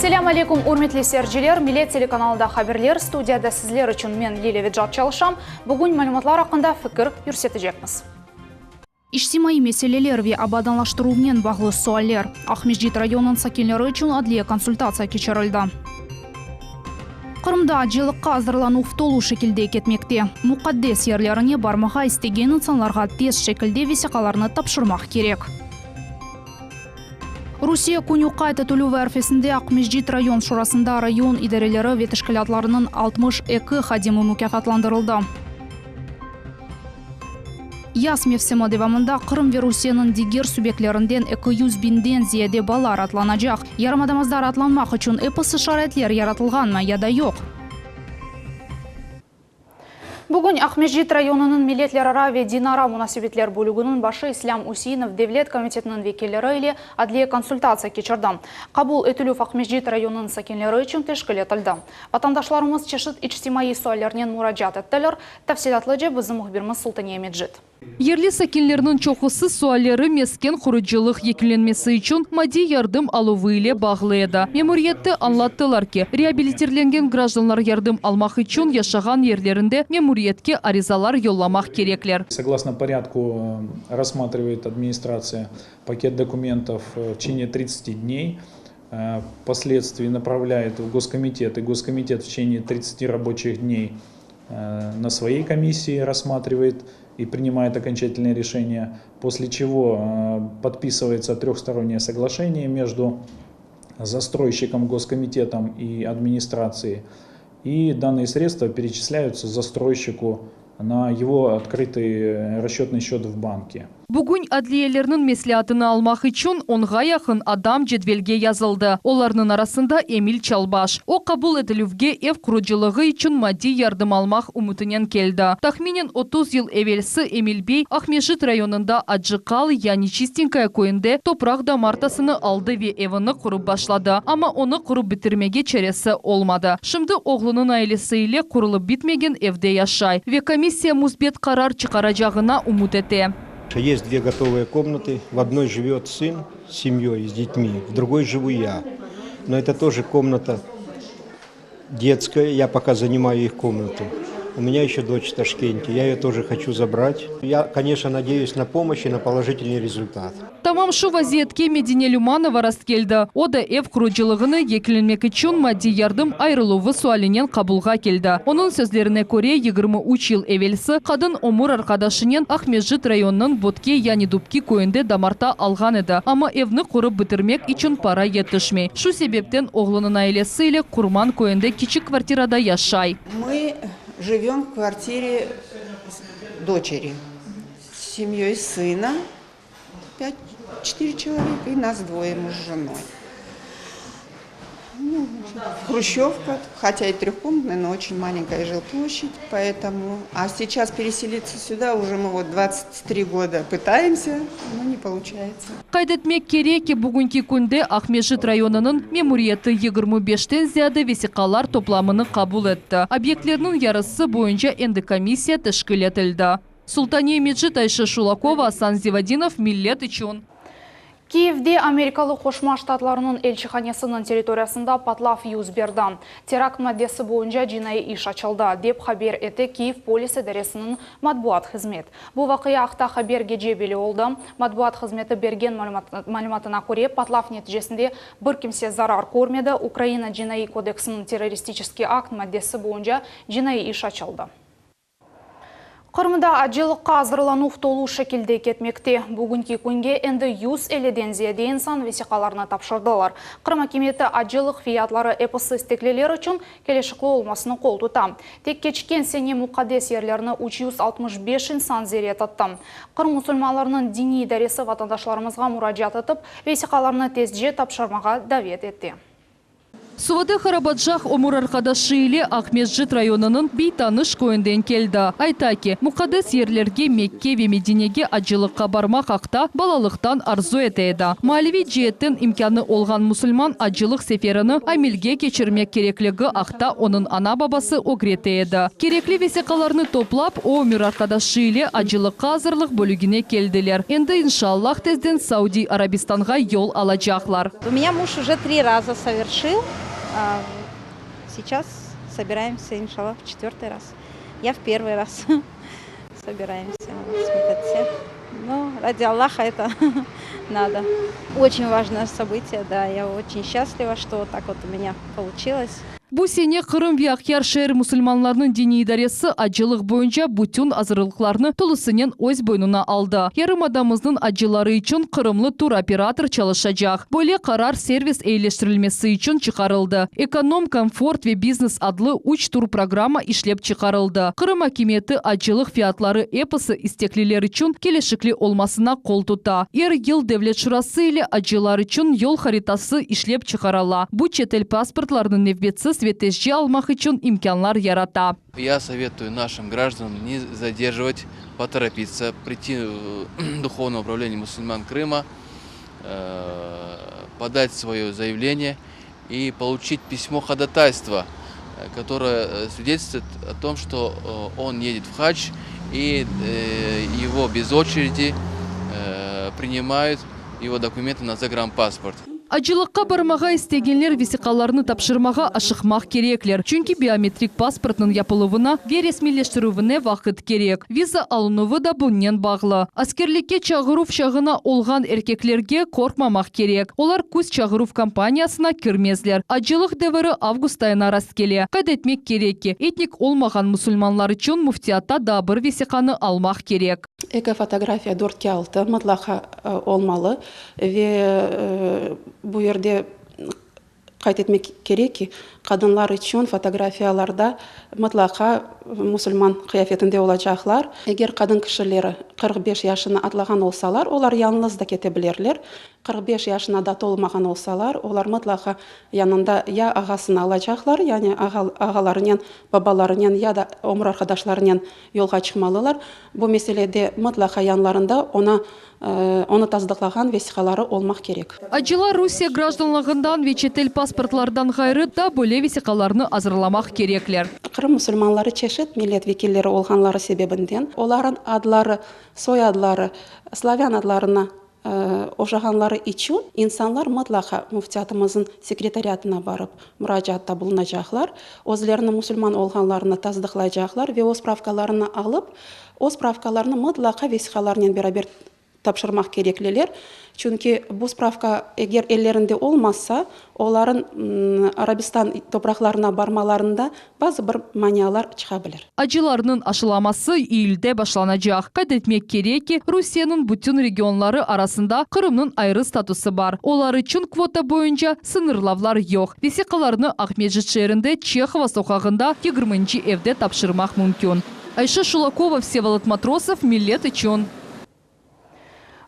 Esselâmu aleykum, ürmetli seyirciler! Millet telekanalında haberler, studiyada sizler içün men, Lilâ Vecat, çalışam. Bugün malümatlar aqqında fikir yürsetecekmiz. İçtimaiy meseleler ve abadanlaştıruvnen bağlı sualler, Aqmescit rayonınıñ sakinleri içün adliye konsultatsiya keçirildi. Qırımda acılıqqa azırlanuv tolu şekilde ketmekte. Muqaddes yerlerine barmağa istegen insanlarğa tez şekilde vesiqalarnı tapşırmaq kerek. Rusiye künü qayd etilüvi arfesinde Aqmescit rayon şurasında rayon idareleri ve teşkilâtlarınıñ 62 hadimi mukâfatlandırıldı. Yaz mevsimi devamında Qırım ve Rusiyeniñ diger subyektlerinden 200 biñden ziyade bala raatlanacaq. Yarımadamızda raatlanmaq içün episi şaraitler yaratılğanmı ya da yoq? Bugün Aqmescit rayonınıñ milletlerara ve dinara munasebetler bölüginiñ başı İslâm Üseinov devlet komitetiniñ vekilleri ile adliye konsultatsiya keçirdi. Qabul etilüv Aqmescit rayonınıñ sakinleri içün teşkil etildi. Vatandaşlarımız çeşit içtimaiy suallernen muracaat ettiler. Tafsilâtlıca bizim mühbirimiz Sultaniye Mecit. Yerli sakinlerniñ çoqusı sualleri mesken qurucılıq yekünlenmesi içün maddiy yardım aluvı ile bağlı edi. Memuriyette añlattılar ki, reabilitirlengen grajdanlar yardım almaq içün yaşağan yerlerinde memuriyetke arizalar yollamaq kerekler. Soglasno porâdku rassmatrivayet administratsiya paket dokumentov v teçeniye 30 dney, vposledstvii napravlâyet v goskomitet, i goskomitet v teçeniye 30 raboçih dney na svoyey komissiyi rassmatrivayet i prinimayet okonçatelnoye reşeniye, posle çego podpisıvayetsâ tröhstoronniye soglaşeniye mejdu zastroyşçikom, goskomitetom i administratsiyey, i dannıye sredstva pereçislâyutsa zastroyşçiku na ego otkrıtıy rasçötnıy sçöt v banke. Bugün adliyelerniñ mesleatını almaq içün onğa yaqın adam cedvelge yazıldı. Olarnıñ arasında Emil Çalbaş. O, qabul etilüvge ev qurucılığı içün maddiy yardım almaq ümütinen keldi. Tahminen 30 yıl evelsi Emil bey Aqmescit rayonında Acı Qal, yani Çistenkaya köyünde topraq damartasını aldı ve evini qurıp başladı. Amma onı qurıp bitirmege çaresi olmadı. Şimdi oğlunıñ ailesi ile qurulıp bitmegen evde yaşay ve komissiya müsbet qarar çıqaracağına ümüt ete. Есть две готовые комнаты. В одной живет сын с семьей, с детьми, в другой живу я. Но это тоже комната детская, я пока занимаю их комнату. У меня еще дочь в Ташкенте, я ее тоже хочу забрать. Я, конечно, надеюсь на помощь и на положительный результат. Tamam şu vaziyetke Medine Lümanova rastkeldi. O da ev qurucılığını yekünlemek içün maddiy yardım ayırıluvı sualinen qabulğa keldi. Onıñ sözlerine köre, 23 yıl evelsi qadın ömür arqadaşınen Aqmescit rayonınıñ Bötke yani Dubki köyünde damarta alğan edi, amma evni qurıp bitirmek içün para yetişmey. Şu sebepten oğlunıñ ailesi ile Qurman köyünde kiçik kvartirada yaşay. Мы живем в квартире дочери с семьей сына, пять, четыре человека, и нас двое, муж с женой. Ну, хрущевка, хотя и трехкомнатная, но очень маленькая жилплощадь, поэтому... А сейчас переселиться сюда уже мы вот 23 года пытаемся, но не получается. Qayd etmek kerek ki, bugünki künde Aqmescit rayonınıñ memuriyeti 25-ten ziyade vesiqalar toplamını qabul etti. Obyektlerniñ yarısı boyunca endi komissiya teşkil etildi. Sultaniye Mecit, Ayşe Şulakova, Asan Zivadinov, Millet içün. Kiyevde Amerikalı Qoşma Ştatlarınıñ elçihanesiniñ territoriyasında patlav yüz berdi. Terakt maddesi boyunca cinaiy iş açıldı, dep haber ete Kiyev polis idaresiniñ matbuat hızmet. Bu vaqia aqta haber gece belli oldı. Matbuat hızmeti bergen malümatına köre, patlav neticesinde bir kimse zarar körmedi. Ukraina Cinaiy kodeksiniñ terroristiçeskiy akt maddesi boyunca cinaiy iş açıldı. Qırımda acılıqqa azırlanuv tolu şekilde ketmekte. Bugünki künge endi 150-den ziyade insan vesiqalarını tapşırdılar. Qırım akimiyeti acılıq fiyatları episi istekliler içün kelişikli olmasına qol tuta. Tek keçken sene muqaddes yerlerni 365 insan ziyaret etti. Qırım musulmanlarınıñ diniy idaresi vatandaşlarımızğa muracaat etip, vesiqalarnı tezce tapşırmağa davet ete. Suvade Karabacaq ömür arqadaşı ile Aqmescit rayonınıñ Beytanış köyünden keldi. Ayta ki, muqaddes yerlerge, Mekke ve Medinege acılıqqa barmaq aqta balalıqtan arzu ete edi. Maliviy ceetten imkânı olğan musulman acılıq seferini amelge keçirmek kerekligi aqta onıñ ana-babası ögrete edi. Kerekli vesiqalarnı toplap, o ömür arqadaşı ile acılıqqa azırlıq bölügine keldiler. Endi, inşallah, tezden Saudiy Arabistanğa yol alacaqlar. У меня муж уже три раза совершил. Сейчас собираемся, иншаллах, в четвертый раз. Я в первый раз собираемся смотаться. Ну, ради Аллаха это надо. Очень важное событие, да. Я очень счастлива, что вот так вот у меня получилось. Bu sene Qırım ve Aqyar şeer musulmanlarınıñ diniy idaresi acılıq boyunca bütün azırlıqlarnı tolusınen öz boynuna aldı. Yarımadamıznıñ acıları içün qırımlı turoperator çalışacaq. Böyle qarar servis eyileştirilmesi içün çıqarıldı. Ekonom, komfort ve biznes adlı üç turprogramma işlep çıqarıldı. Qırım akimiyeti acılıq fiyatları episi istekliler içün kelişikli olmasına qol tuta. Er yıl Devlet şurası ile acılar içün yol haritası işlep çıqarıla. Bu çetel pasportlarnı nevbetsiz ve tezce almaq içün imkânlar yarata. Я советую нашим гражданам не задерживать, поторопиться, прийти в Духовное управление мусульман Крыма, подать свое заявление и получить письмо ходатайства, которое свидетельствует о том, что он едет в хадж и его без очереди принимают его документы на загранпаспорт. Acılıqqa barmağa istegenler vesiqalarnı tapşırmağa aşıqmaq kerekler, çünki biometrik pasportnıñ yapıluvına ve resmiyleştirüvine vaqıt kerek. Viza alınuvı da bunen bağlı. Askerlikke çağıruv çağına olğan erkeklerge qorqmamaq kerek, olar küz çağıruv kampaniyasına kirmezler. Acılıq deviri avgust ayına rastkele. Qayd etmek kerek ki, etnik olmağan musulmanlar içün müftiyatta daa bir vesiqanı almaq kerek. Eki fotografiya dörtke altı mıtlaqa olmalı ve bu yerde qayd etmek kerek ki, qadınlar içün fotografiyalarda mıtlaqa musulman qıyafetinde olacaqlar. Eger qadın kişileri 45 yaşını atlağan olsalar, olar yalıñız da kete bilirler. 45 yaşına da tolmağan olsalar, olar mıtlaqa yanında ya ağasını alacaqlar, yani ağalarınen, babalarınen ya da ömür arqadaşlarınen yolğa çıqmalılar. Bu meselede mıtlaqa yanlarında oña onı tasdıqlağan vesiqaları olmaq kerek. Acılar Rusiye grajdanlığından ve çetel pasportlardan ğayrı da böyle vesiqalarnı azırlamaq kerekler. Qırım musulmanları çeşit millet vekilleri olğanları sebebinden olarnıñ adları, soyadları slavyan adlarına oşağanları içün insanlar mıtlaqa müftiyatımıznıñ sekretariatına barıp muracaatta bulunacaqlar, özlerini musulman olğanlarını tasdıqlaycaqlar ve o spravkalarını alıp, o spravkalarnı mıtlaqa vesiqalarnen beraber tapşırmaq kerekliler. Çünki bu spravka eger ellerinde olmasa, olarnıñ Arabistan topraqlarına barmalarında bazı bir manialar çıqa bilir. Acılarnıñ aşılaması iyülde başlanacaq. Qayd etmek kerek ki, Rusiyeniñ bütün regionları arasında Qırımnıñ ayrı statusı bar. Olar içün kvota boyunca sıñırlavlar yoq. Vesiqalarnı Aqmescit şeerinde Çehova soqağında 20-nci evde tapşırmaq mümkün. Ayşe Şulakova, Vsevolod Matrosov, Millet içün.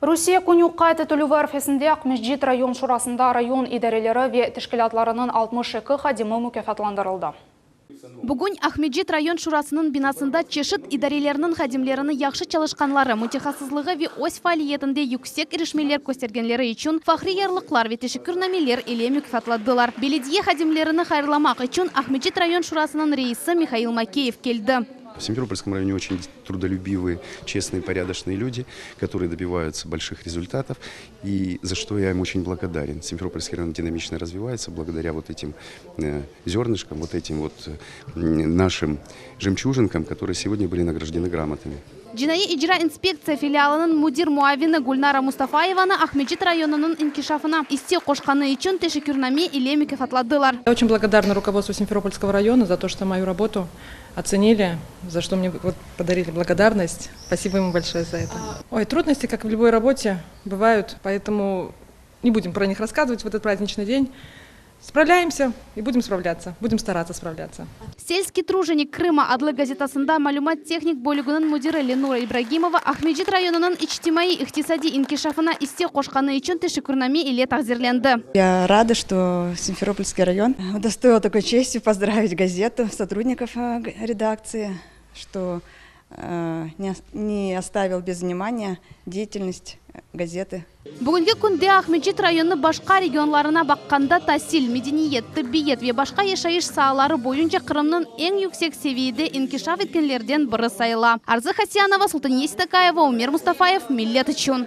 Rusiye künü qayd etilüvi arfesinde Aqmescit rayon şurasında rayon idareleri ve teşkilâtlarınıñ 62 hadimi mukâfatlandırıldı. Bugün Aqmescit rayon şurasınıñ binasında çeşit idarelerniñ hadimlerini yahşı çalışqanları, mütehassıslığı ve öz faaliyetinde yüksek irişmeler köstergenleri içün fahriy yarlıqlar ve teşekkürnameler ile mukâfatladılar. Belediye hadimlerini hayırlamaq içün Aqmescit rayon şurasınıñ reisi Mihail Makeyev keldi. В Симферопольском районе очень трудолюбивые, честные, порядочные люди, которые добиваются больших результатов, и за что я им очень благодарен. Симферопольский район динамично развивается благодаря вот этим зернышкам, вот этим вот нашим жемчужинкам, которые сегодня были награждены грамотами. Cinaiy icra inspektsiya filialınıñ müdir muavini Gülnara Mustafayevanı Aqmescit rayonınıñ inkişafına isse qoşqanı içün teşekkürname ile mukâfatladılar. Я очень благодарна руководству Симферопольского района за то, что мою работу оценили, за что мне вот подарили благодарность. Спасибо ему большое за это. Ой, трудности, как в любой работе, бывают, поэтому не будем про них рассказывать в этот праздничный день. Справляемся и будем справляться, будем стараться справляться. Сельский труженик Крыма adlı gazetasında malümat-tehnik bölüginiñ müdiri Lenura İbragimova Aqmescit rayonınıñ içtimaiy-iqtisadiy inkişafına isse qoşqanı içün teşekkürname ile taqdirlendi. Я рада, что Симферопольский район удостоил такой чести поздравить газету, сотрудников редакции, что не оставил без внимания деятельность газеты. Bugünki künde Aqmescit rayonı başqa regionlarına baqqanda tasil, medeniyet, tıbbiyet ve başqa yaşayış saaları boyunca Qırımnıñ eñ yüksek seviyede inkişaf etkenlerden biri sayıla. Arzı Hasyanova, Sultaniye Sitakaeva, Umer Mustafayev, Millet içün.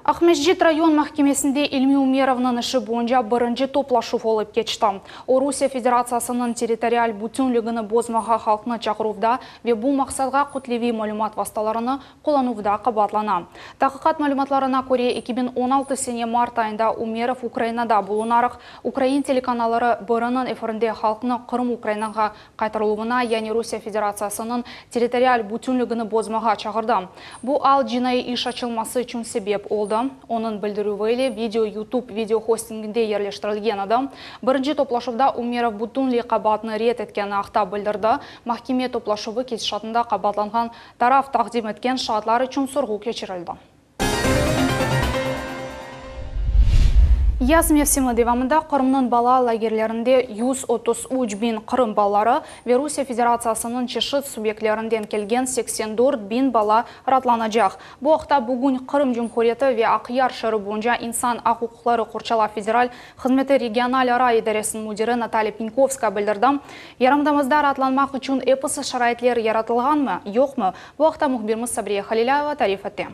Aqmescit rayon mahkemesinde İlmi Umerovnıñ işi boyunca birinci toplaşuv olıp keçti. O, Rusiye Federatsiyasınıñ territorial bütünligini bozmağa halqnı çağıruvda ve bu maqsadğa kütleviy malümat vastalarını qullanuvda qabaatlana. Taqiqat malümatlarına köre, 2016 sene mart ayında Umerov Ukrainada bulunaraq, ukrain telekanalları biriniñ efirinde halqnı Qırım Ukrainağa qaytarıluvına, yani Rusiye Federatsiyasınıñ territorial bütünligini bozmağa çağırdı. Bu al cinaiy iş açılması içün sebep oldı. Onıñ bildirüvi ile video YouTube video hostinginde yerleştirilgen edi. Birinci toplaşuvda Umerov bütünley qabaatını red etkeni aqta bildirdi. Mahkeme toplaşuvı ketişatında qabaatlanğan taraf taqdim etken şaatlar içün sorğu keçirildi. Yaz mevsimi devamında Qırımnıñ bala lagerlerinde 133 biñ Qırım balaları ve Rusiye Federatsiyasınıñ çeşit subyektlerinden kelgen 84 biñ bala raatlanacaq. Bu aqta bugün Qırım Cumhuriyeti ve Aqyar şeeri boyunca İnsan aq-uquqları qorçalav federal hızmeti regionalara idaresiniñ müdiri Natalya Penkovskaya bildirdi. Yarımadamızda raatlanmaq içün episi şaraitler yaratılğanmı, yoqmı, bu aqta mühbirimiz Sabriye Halilâyeva tarif ete.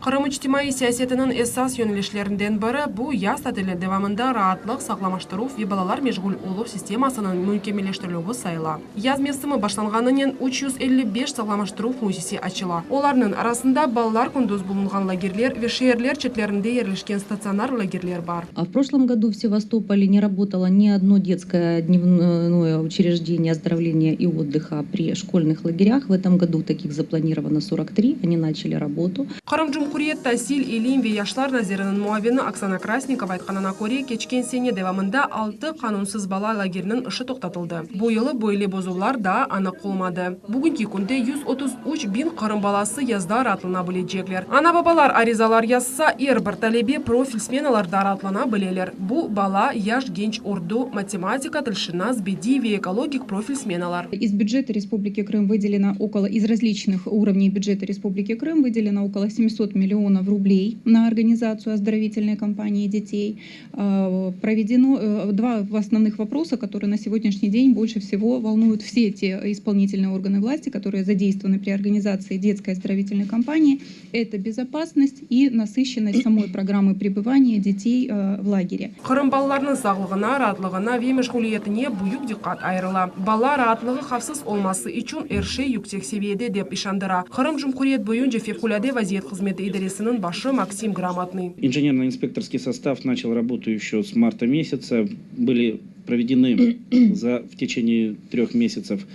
Qırım içtimaiy siyasetiniñ esas yönelişlerinden biri, bu yaz tatili devamında raatlıq sağlamaştıruv ve balalar meşğul oluv sistemasınıñ mükemmelleştirilüvi sayıla. Yaz mevsimi başlanğanınen 355 sağlamaştıruv müessise açıla. Olarnıñ arasında balalar kündüz bulunğan lagerler ve şeerler çetlerinde yerleşken statsionar lagerler bar. А в прошлом году в Севастополе не работало ни одно детское дневное учреждение оздоровления и отдыха при школьных лагерях. В этом году таких запланировано 43, они начали работу. Qırım Cumhuriyet tasil, ilim ve yaşlar naziriniñ muavini Oksana Krasnikova aytqanına köre, keçken sene devamında altı qanunsız bala lageriniñ işi toqtatıldı. Bu yılı böyle bozuvlar daa anıq olmadı. Bugünki künde 133 biñ Qırım balası yazda raatlana bilecekler. Ana-babalar arizalar yazsa, er bir talebe profil smenalarda raatlana bileler. Bu, bala, yaş, genç, ordu, matematika, tilşınas, bediy ve ekologik profil smenalar. Из бюджета Республики Крым выделено около, из различных уровней бюджета Республики Крым выделено около 700 миллионов рублей на организацию оздоровительной кампании детей. Проведено два основных вопроса, которые на сегодняшний день больше всего волнуют все те исполнительные органы власти, которые задействованы при организации детской оздоровительной кампании. Это безопасность и насыщенность самой программы пребывания детей в лагере. Qırım balalarınıñ sağlığına, raatlığına ve meşğuliyetine büyük diqqat ayırıla. Bala raatlığı havfsız olması içün er şey yüksek seviyede dep işandıra. Qırım Cumhuriyet boyunca Fevqulâde vaziyet hızmeti idaresiniñ başı Maksim Gramotnıy. Инженерно-инспекторский состав начал работу еще с марта месяца. Были проведены за, в течение трех месяцев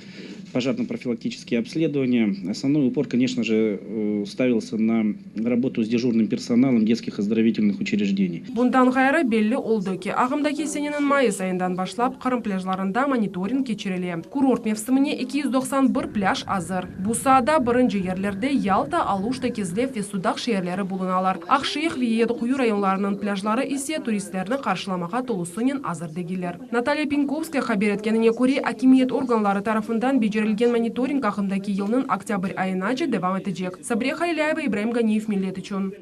пожарно-профилактические обследования. Основной упор, конечно же, ставился на работу с дежурным персоналом детских оздоровительных учреждений. Bundan ğayrı belli oldı ki, ağımdaki seneniñ mayıs ayından başlap Qırım plâjlarında monitoring keçirile. Kurort mevsimine 291 plâj azır. Bu saada birinci yerlerde Yalta, Aluşta, Kezlev ve Sudaq şeerleri bulunalar. Aqşeyh ve Yedi Quyu rayonlarınıñ plâjları ise turistlerni qarşılamağa tolusınen azır degiller. Natalya Penkovskaya haber etkenine köre, akimiyet organları tarafından becerilgen monitoring ağımdaki yılnıñ oktâbr ayınace devam etecek. Sabriye Halilâyeva, İbraim Ganiyev, Millet içün.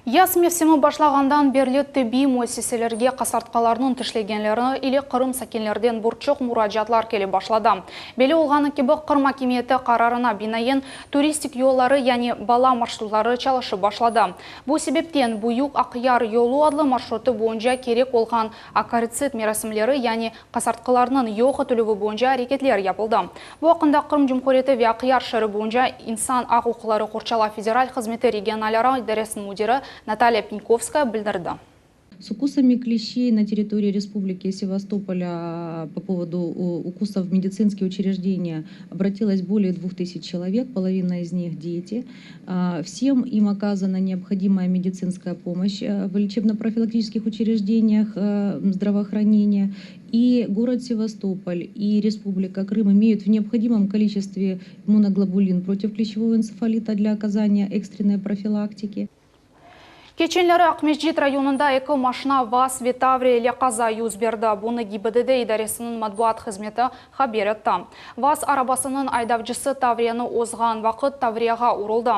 Yaz mevsimi başlağandan berli tibbiy müessiselerge qasartqalarnıñ tişlegenleri ile Qırım sakinlerden bir çoq muracaatlar kelip başladı. Belli olğanı kibi, Qırım akimiyeti qararına binaen turistik yolları, yani bala marşrutları çalışıp başladı. Bu sebepten Büyük Aqyar yolu adlı marşrutı boyunca kerek olğan akaritsid merasimleri, yani qasartqılarnıñ yoq etilüvi boyunca areketler yapıldı. Bu aqqında Qırım Cumhuriyeti ve Aqyar şeeri boyunca İnsan aq-uquqları qorçalav federal hızmeti regionalara idaresiniñ müdiri Natalya Penkovskaya bildirdi. С укусами клещей на территории Республики Севастополя по поводу укусов в медицинские учреждения обратилось более 2000 человек, половина из них дети. Всем им оказана необходимая медицинская помощь в лечебно-профилактических учреждениях здравоохранения. И город Севастополь, и Республика Крым имеют в необходимом количестве иммуноглобулин против клещевого энцефалита для оказания экстренной профилактики. Keçenleri Aqmescit rayonında eki maşna VAZ ve Tavriya ile qaza yüz berdi. Bunı GİBDD idaresiniñ matbuat hızmeti haber etti. VAZ arabasınıñ aydavcısı Tavriyanı ozğan vaqıt Tavriyağa uruldı.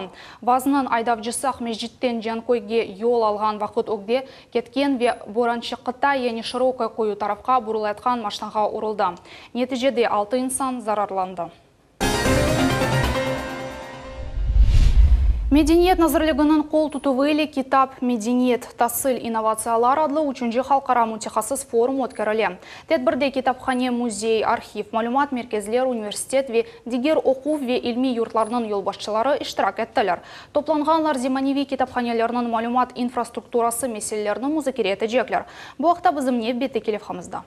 VAZnıñ aydavcısı Aqmescitten Canköyge yol alğan vaqıt ögde ketken ve Borançıqta, yani Şirokoye köyü tarafqa burulayatqan maşnağa uruldı. Neticede altı insan zararlandı. Medeniyet nazirliginiñ qol tutuvı ile Kitap, medeniyet, tasil, innovatsiyalar adlı üçünci halqara mütehassıs forum ötkerile. Tedbirde kitaphane, müzey, arhiv, malümat merkezler, universitet ve diger oquv ve ilmiy yurtlarnıñ yolbaşçıları iştirak ettiler. Toplanğanlar zemaneviy kitaphanelerniñ malümat infrastrukturası meselelerini muzakere etecekler. Bu aqta bizim nevbetteki levhamızda.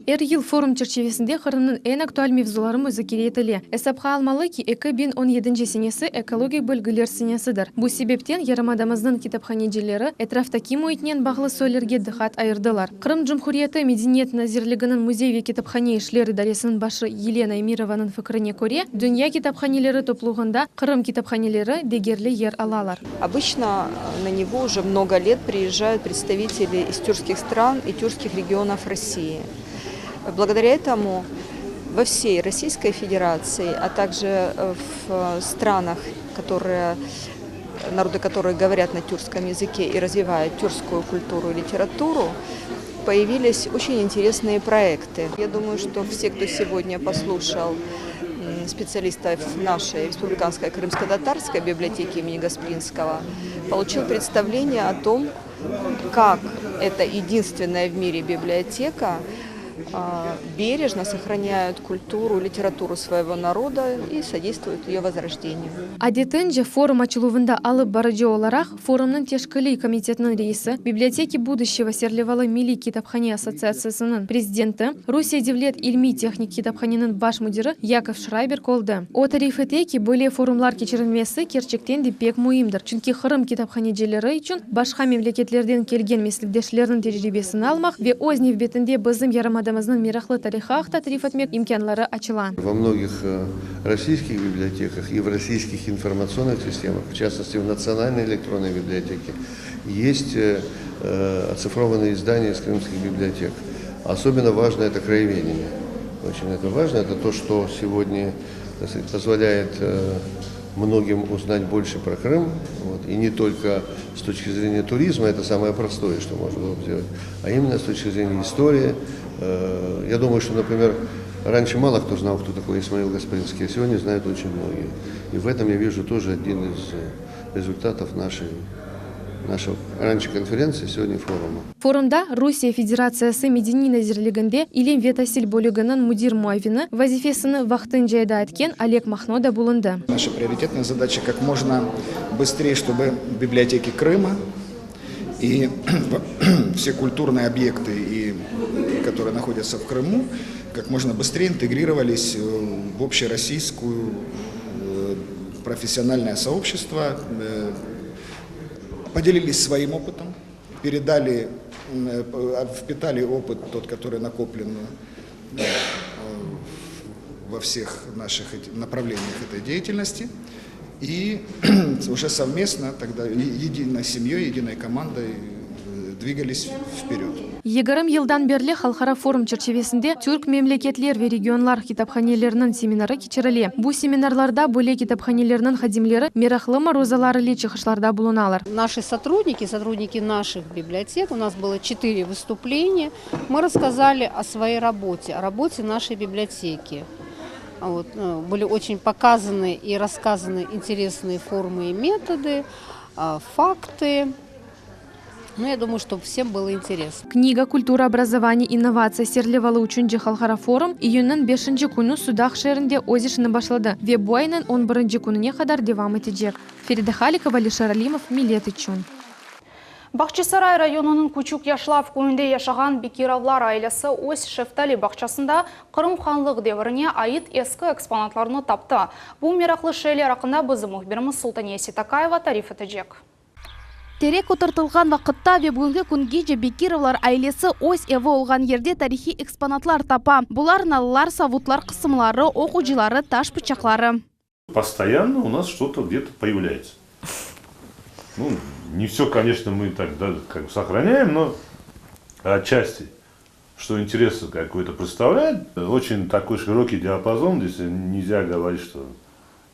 Er yıl forum çerçivesinde Qırımnıñ eñ aktual mevzuları muzakere etile. Esapqa almalı ki, 2017 senesi ekologik bölgüler senesidir. Bu sebepten yarımadamıznıñ kitaphanecileri etraftaki müitnen bağlı suallerge diqqat ayırdılar. Qırım Cumhuriyeti Medeniyet nazirliginiñ müzey ve kitaphane işler idaresiniñ başı Yelena Emirovanıñ fikrine köre, dünya kitaphaneleri topluğında Qırım kitaphaneleri degerli yer alalar. Обычно на него уже много лет приезжают представители из тюркских стран и тюркских регионов России. Благодаря этому во всей Российской Федерации, а также в странах, которые, народы которые говорят на тюркском языке и развивают тюркскую культуру и литературу, появились очень интересные проекты. Я думаю, что все, кто сегодня послушал специалистов нашей Республиканской крымско-татарской библиотеки имени Гаспринского, получил представление о том, как эта единственная в мире библиотека бережно сохраняют культуру, литературу своего народа и содействуют ее возрождению. Adetince, forum açıluvında alıp barıcı olaraq forumnıñ teşkiliy komitetiniñ reisi, Библиотеки будущего serlevalı Milliy kitaphane assotsiatsiyasınıñ prezidenti, Rusiye devlet ilmiy-tehnik kitaphaneniñ baş müdiri Yakov Şrayberg oldı. O tarif ete ki, böyle forumlar keçirilmesi kerçekten de pek müimdir, çünki Qırım kitaphanecileri içün başqa memleketlerden kelgen meslekdeşlerniñ tecribesini almaq ve öz nevbetinde bizim yarımadamıznıñ meraqlı tarihı aqta tarif etmek imkânları açıla. Во многих российских библиотеках и в российских информационных системах, в частности в Национальной электронной библиотеке, есть оцифрованные издания из крымских библиотек. Особенно важно это краеведение. Очень это важно. Это то, что сегодня так сказать, позволяет многим узнать больше про Крым. Вот, и не только с точки зрения туризма, это самое простое, что можно было бы сделать, а именно с точки зрения истории. Я думаю, что, например, раньше мало кто знал, кто такой Исмаил Гаспринский, а сегодня знают очень многие. И в этом я вижу тоже один из результатов нашей нашего раньше конференции, сегодня форума. Forumda Rusiye Federatsiyası Medeniy nazirliginde ilim ve tasil bölüginiñ müdir muavini vazifesini vaqtınca eda etken Oleg Mahno da bulundı. Наша приоритетная задача как можно быстрее, чтобы библиотеки Крыма и все культурные объекты, и, которые находятся в Крыму, как можно быстрее интегрировались в общероссийскую профессиональное сообщество, поделились своим опытом, передали, впитали опыт тот, который накоплен во всех наших направлениях этой деятельности. И уже совместно тогда единой семьей, единой командой двигались вперед. 20 yıldan berli halqara forum çerçivesinde türk memleketler ve regionlar kitaphaneleriniñ seminarı keçirile. Bu seminarlarda böyle kitaphanelerniñ hadimleri meraqlı maruzalar ile çıqışlarda bulunalar. Наши сотрудники, сотрудники наших библиотек, у нас было четыре выступления, мы рассказали о своей работе, о работе нашей библиотеки. Вот, были очень показаны и рассказаны интересные формы и методы, факты. Ну, я думаю, что всем было интересно. Книга, культура, образование, инновация serlevalı üçünci halqara forum iyünniñ beşinci künü Sudaq şeerinde öz işini başladı ve bu aynıñ 11 kününe qadar devam etecek. Feride Halikova, Alişer Alimov, Millet içün. Bağçasaray rayonınıñ Küçük Yaşlav köyünde yaşağan Bekirovlar ailesi öz şeftali bağçasında Qırım hanlıq devirine ait eski eksponatlarnı taptı. Bu meraqlı şeyler aqqında bizim mühbirimiz Sultaniye Seytakayeva tarif etecek. Terek oturtılğan vaqıtta ve bugünki küngece Bekirovlar ailesi öz evi olğan yerde tarihiy eksponatlar tapa. Bular nallar, savutlar qısımları, oq ucları, taş pıçaqları. Постоянно у нас что-то где-то появляется. Ну, не все, конечно, мы так, да, как бы сохраняем, но отчасти, что интерес какой-то представляет, очень такой широкий диапазон, здесь нельзя говорить, что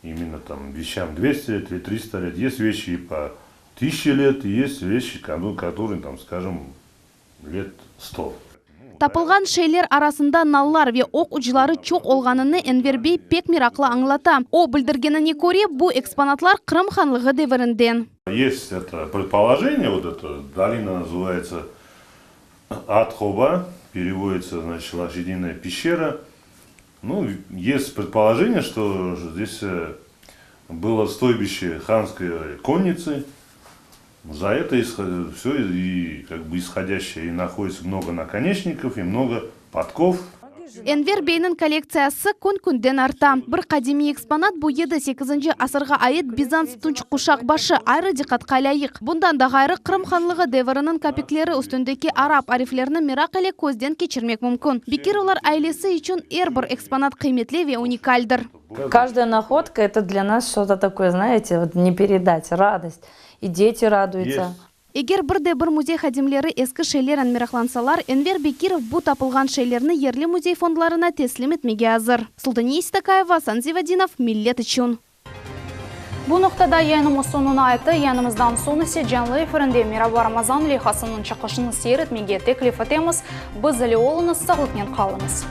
именно там вещам 200 лет или 300 лет. Есть вещи и по 1000 лет, и есть вещи, которые, там, скажем, лет 100. Tapılğan şeyler arasında nallar ve oq ucları çoq olğanını Enver bey pek meraqlı añlata. O bildirgenine köre, bu eksponatlar Qırım hanlığı devirinden. Есть это предположение, вот эта долина называется Атхоба, переводится, значит, лошадиная пещера. Ну, есть предположение, что здесь э, было стойбище ханской конницы. За это все и как бы исходящее, и находится много наконечников, и много подков. Enver beyniñ kollektsiyası kün-künden arta. Bir qadimiy eksponat bu yedi sekizinci asırğa ait Bizans tunç quşaq başı ayrı diqqatqa lâyıq. Bundan da ğayrı, Qırım hanlığı deviriniñ kapikleri üstündeki arap ariflerini meraq ile közden keçirmek mümkün. Bekirovlar ailesi içün er bir eksponat qıymetli ve unikaldir. Каждая находка это для нас что-то такое, знаете, вот не передать, радость. И дети радуются. Eger bir de bir müzey hadimleri eski şeylernen meraqlansalar, Enver Bekirov bu tapılğan şeylerni yerli müzey fondlarına teslim etmege azır. Sultaniye Seytakayeva, Asan Zivadinov, Millet içün. Bu noqtada yayınımız soñuna yetti. Yayınımızdan soñ ise canlı efirinde Meraba Ramazan leyhasınıñ çıqışını seyir etmege teklif etemiz. Biz ile oluñız, sağlıqnen qalıñız.